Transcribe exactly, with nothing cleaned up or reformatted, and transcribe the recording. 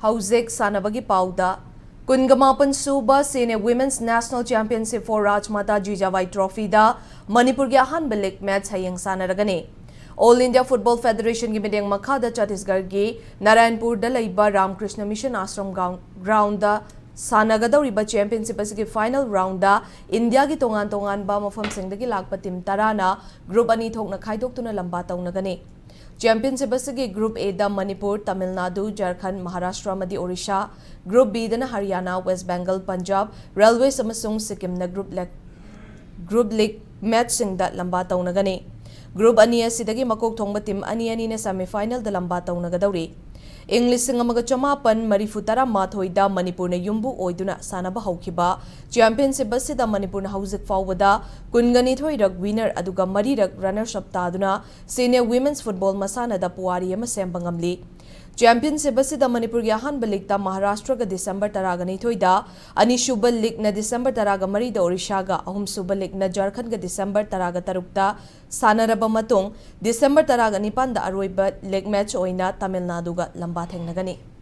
ꯍꯧꯖꯤꯛ ꯁꯥꯟꯅꯕꯒꯤ ꯄꯥꯎꯗ꯫ ꯀꯨꯟꯒ ꯃꯥꯄꯟ ꯁꯨꯕ Senior Women's National Championship for Rajmata Jijavai Trophy ꯗ ꯃꯅꯤꯄꯨꯔꯒꯤ ꯑꯍꯥꯟꯕ ꯂꯤꯒ ꯃꯦꯆ ꯍꯌꯦꯡ ꯁꯥꯟꯅꯔꯒꯅꯤ꯫ All India Football Federation ꯒꯤ ꯃꯤꯠꯌꯦꯡ ꯃꯈꯥꯗ ꯆꯇꯤꯁꯒꯔꯒꯤ ꯅꯥꯔꯥꯌꯟꯄꯨꯔꯗ ꯂꯩꯕ Ramakrishna mission ashram ground-, ground ꯁꯥꯟꯅꯒꯗꯧꯔꯤꯕ ꯆꯦꯝꯄꯤꯌꯟꯁꯤꯞ ꯑꯁꯤꯒꯤ ꯐꯥꯏꯅꯦꯜ ꯔꯥꯎꯟꯗ ꯏꯟꯗꯤꯌꯥꯒꯤ ꯇꯣꯉꯥꯟ ꯇꯣꯉꯥꯟꯕ ꯃꯐꯝꯁꯤꯡꯗꯒꯤ ꯂꯥꯛꯄ ꯇꯤꯝ ꯇꯔꯥꯅ ꯒ꯭ꯔꯨꯞ ꯑꯅꯤ ꯊꯣꯛꯅ ꯈꯥꯏꯗꯣꯛꯇꯨꯅ ꯂꯝꯕꯥ ꯇꯧꯅꯒꯅꯤ꯫ ꯆꯦꯝꯄꯤꯌꯟꯁꯤꯞ ꯑꯁꯤꯒꯤ ꯒ꯭ꯔꯨꯞ ꯑꯦꯗ ꯃꯅꯤꯄꯨꯔ, ꯇꯥꯃꯤꯜ ꯅꯥꯗꯨ, ꯖꯔꯈꯟ, ꯃꯍꯥꯔꯥꯁꯇ꯭ꯔ ꯑꯃꯗꯤ ꯑꯣꯔꯤꯁꯥ, ꯒ꯭ꯔꯨꯞ ꯕꯤꯗꯅ ꯍꯔꯤꯌꯥꯅꯥ, ꯋꯦꯁ ꯕꯦꯡꯒꯜ, ꯄꯟꯖꯥꯕ, ꯔꯦꯜꯋꯦꯁ ꯑꯃꯁꯨꯡ ꯁꯤꯛꯀꯤꯝꯅ ꯒ꯭ꯔꯨꯞ ꯂꯦꯛ-, ꯒ꯭ꯔꯨꯞ ꯂꯤꯒ ꯃꯦꯆꯁꯤꯡꯗ ꯂꯝꯕꯥ ꯇꯧꯅꯒꯅꯤ꯫ ꯒ꯭ꯔꯨꯞ ꯑꯅꯤ ꯑꯁꯤꯗꯒꯤ ꯃꯀꯣꯛ ꯊꯣꯡꯕ ꯇꯤꯝ ꯑꯅꯤ ꯑꯅꯤꯅ ꯁꯦꯃꯤꯐꯥꯏꯅꯦꯜꯗ ꯂꯝꯕꯥ ꯇꯧꯅꯒꯗꯧꯔꯤ꯫ ꯏꯪ ꯂꯤꯁꯤꯡ ꯑꯃꯒ ꯆꯃꯥꯄꯟ ꯃꯔꯤꯐꯨ ꯇꯔꯥꯃꯥꯊꯣꯏꯗ ꯃꯅꯤꯄꯨꯔꯅ ꯌꯨꯝꯕꯨ ꯑꯣꯏꯗꯨꯅ ꯁꯥꯟꯅꯕ ꯍꯧꯈꯤꯕ ꯆꯦꯝꯄꯤꯌꯟꯁꯤꯞ ꯑꯁꯤꯗ ꯃꯅꯤꯄꯨꯔꯅ ꯍꯧꯖꯤꯛ ꯐꯥꯎꯕꯗ ꯀꯨꯟꯒ ꯅꯤꯊꯣꯏꯔꯛ ꯋꯤꯅꯔ ꯑꯗꯨꯒ ꯃꯔꯤꯔꯛ ꯔꯅꯔꯁ ꯑꯞ ꯇꯥꯗꯨꯅ ꯁꯦꯅꯤꯌꯔ ꯋꯤꯃꯦꯟꯁ ꯐꯨꯠꯕꯣꯜ ꯃꯁꯥꯟꯅꯗ ꯄꯨꯋꯥꯔꯤ ꯑꯃ ꯁꯦꯝꯕ ꯉꯝꯂꯤ꯫ ꯆꯦꯝꯄꯤꯌꯟꯁꯤꯞ ꯑꯁꯤꯗ ꯃꯅꯤꯄꯨꯔꯒꯤ ꯑꯍꯥꯟꯕ ꯂꯤꯒꯇ ꯃꯍꯥꯔꯥꯁꯇ꯭ꯔꯒ ꯗꯤꯁꯦꯝꯕꯔ ꯇꯔꯥꯒ ꯅꯤꯊꯣꯏꯗ, ꯑꯅꯤꯁꯨꯕ ꯂꯤꯒꯅ ꯗꯤꯁꯦꯝꯕꯔ ꯇꯔꯥꯒ ꯃꯔꯤꯗ ꯑꯣꯔꯤꯁꯥꯒ, ꯑꯍꯨꯝꯁꯨꯕ ꯂꯤꯒꯅ ꯖꯔꯈꯟꯒ ꯗꯤꯁꯦꯝꯕꯔ ꯇꯔꯥꯒ ꯇꯔꯨꯛꯇ ꯁꯥꯟꯅꯔꯕ ꯃꯇꯨꯡ, ꯗꯤꯁꯦꯝꯕꯔ ꯇꯔꯥꯒ ꯅꯤꯄꯥꯟꯗ ꯑꯔꯣꯏꯕ ꯂꯤꯒ ꯃꯦꯆ ꯑꯣꯏꯅ ꯇꯥꯃꯤꯜ ꯅꯥꯗꯨꯒ ꯂꯝꯕꯥ ꯊꯦꯡꯅꯒꯅꯤ꯫